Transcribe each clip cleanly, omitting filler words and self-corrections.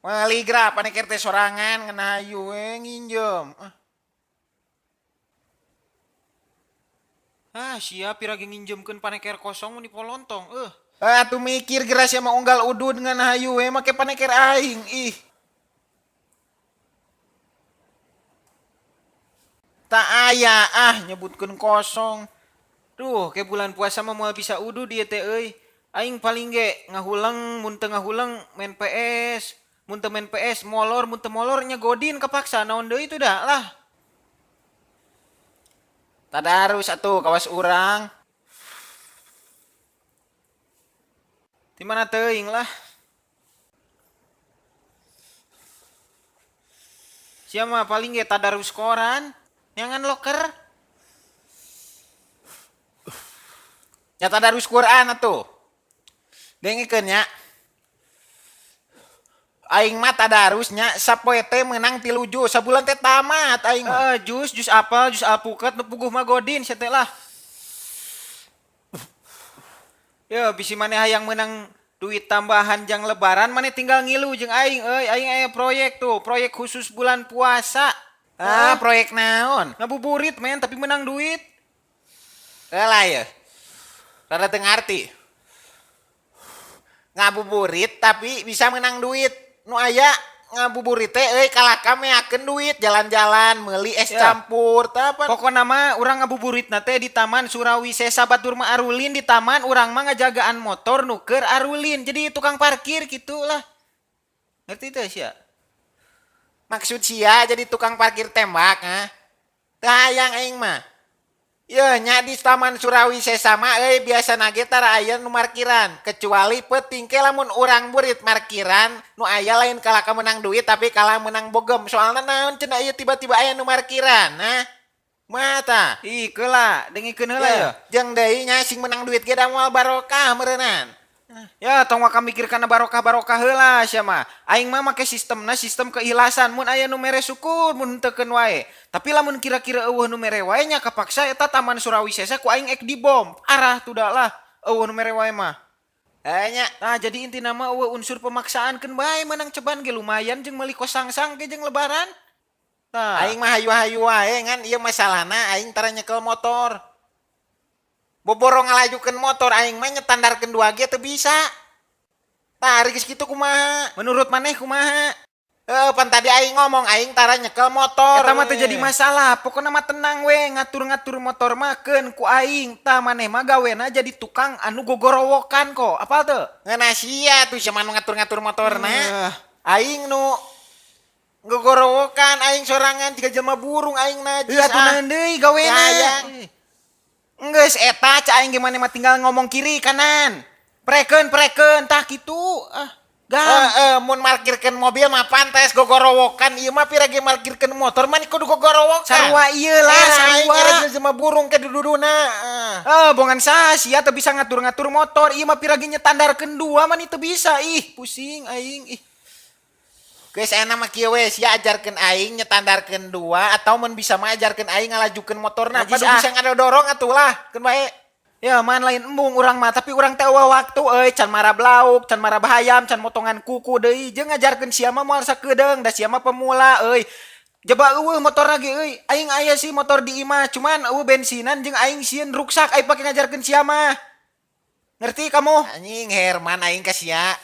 Meuli geura paneker teh sorangan ngan hayu we nginjem. Ah. Ah, sia pira ge nginjemkeun paneker kosong mun dipolontong, euh. Eh, atuh mikir geura sia mah unggal udud ngan hayu we make paneker aing ih. Tak aya ah nyebutkeun kosong. Duh, ke bulan puasa mah moal bisa udud ieu teh euy. Aing paling ge ngahuleng, mun teu ngahuleng main PS, mun teu main PS molor, mun teu molor nya godin kepaksa naon deui tuh dah lah. Tadarus atuh kawas urang. Di mana teuing lah. Sia mah paling ge tadarus koran, nyangan loker. Nya tadarus Quran atuh. Dengekeun nya. Aing mah tadarus nya sapoe teh meunang 3 juz, sabulan teh tamat aing mah. Heeh, jus, jus apel, jus alpukat nu puguh mah godin sia teh lah. Yo, bisi maneh hayang meunang duit tambahan jang lebaran maneh tinggal ngilu jeung aing euy, aing aya proyek tuh, proyek khusus bulan puasa. Ah, proyek naon? Ngabuburit men tapi menang duit. Heula ye. Rada teu ngarti. Ngabuburit tapi bisa menang duit. Nu aya ngabuburit teh euy kalaka meakeun duit jalan-jalan meuli es campur tah apa. Pokona mah urang ngabuburitna teh di Taman Surawisesa batur mah arulin di taman urang mah ngajagaan motor nu keur arulin. Jadi tukang parkir gitu lah. Ngerti teh sia? Maksud sia jadi tukang parkir tembak ha? Teu hayang aing mah. Yeuh nya di Taman Surawisesa mah euy biasana ge tara aya nu markiran kecuali peuting ke lamun urang burit markiran nu aya lain kalaka meunang duit tapi kalah meunang bogem soalna naon cenah ieu tiba-tiba aya nu markiran nah mah tah. Ih keula dengekeun heula ye. Jeung deui nya sing meunang duit ge da moal barokah meureunnan. Ya tong waka mikir kana barokah-barokah heula sia mah. Aing mah make sistemna sistem keikhlasan mun aya nu mere syukur mun henteu keun wae. Tapi lamun kira-kira eueuh nu mere wae nya kapaksa eta Taman Surawisesa ku aing ek dibom. Arah tuh dah lah eueuh nu mere wae mah. Heuh nya. Nah jadi intina mah eueuh unsur pemaksaan keun bae meunang ceban ge lumayan jeung meuli kosangsang ge jeung lebaran. Tah. Aing mah hayu-hayu wae ngan ieu masalahna aing tara nyekel motor. Boboro ngalajukeun motor aing mah nyetandarkeun 2 ge teu bisa. Tah ari geus kitu kumaha? Menurut maneh kumaha? Heuh, pan tadi aing ngomong aing tara nyekel motor. Eta mah teu jadi masalah, pokona mah tenang we ngatur-ngatur motor mah keun ku aing. Tah maneh mah gawena jadi tukang anu gogorowokan kok. Apal teu? Ngeunah sia tuh sia mah nu ngatur-ngatur motorna. Aing nu gogorowokan aing sorangan jiga jelema burung aing najis. Heuh atuh naon deui gawena? Hayang. Enggeus eta ca aing ge maneh mah tinggal ngomong kiri kanan. Prekeun prekeun tah kitu. Ah, gang. Heeh, mun markirkeun mobil mah pantes gogorowokan ieu mah pira ge markirkeun motor mah kudu gogorowokan. Sarua ieu lah, Aing sarua. era jelema burung ke dududuna. Heuh, bongan saha sia teu bisa ngatur-ngatur motor, ieu mah pira ge nyetandarkeun 2 mah teu bisa. Ih, pusing aing ih. Geus enak mah kieu we, sia ajarkeun aing nyetandarkeun 2 atau mun bisa mah ajarkeun aing ngalajukeun motorna. Najis, Padu ah. bisa ngadodorong atuh lah, keun bae. Ya man lain embung urang mah, tapi urang teh eueuh waktu euy, can marab lauk, can marab hayam, can motongan kuku deui, jeung ngajarkeun sia mah moal sakedeung, da sia mah pemula euy. Jaba eueuh motorna ge euy, aing aya sih motor di imah, cuman eueuh bensinan jeung aing sieun ruksak aing pake ngajarkeun sia mah. Ngerti kamu? Anjing Herman aing ka sia.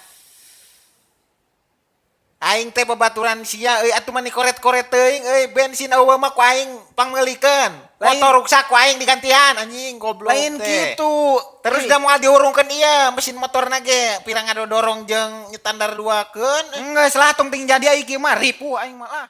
Aing teh babaturan sia euy atuh mah koret-koret teuing euy, bensin eueuh mah ku aing pangmeulikeun. Motor ruksak ku aing digantian anjing goblok Lain teh. kitu. Terus Euy. da moal dihurungkeun ieu mesin motorna ge pirang ngadodorong jeung nyetandar duakeun. Enggeus lah tong ting jadi aing kieu mah ripuh aing mah lah.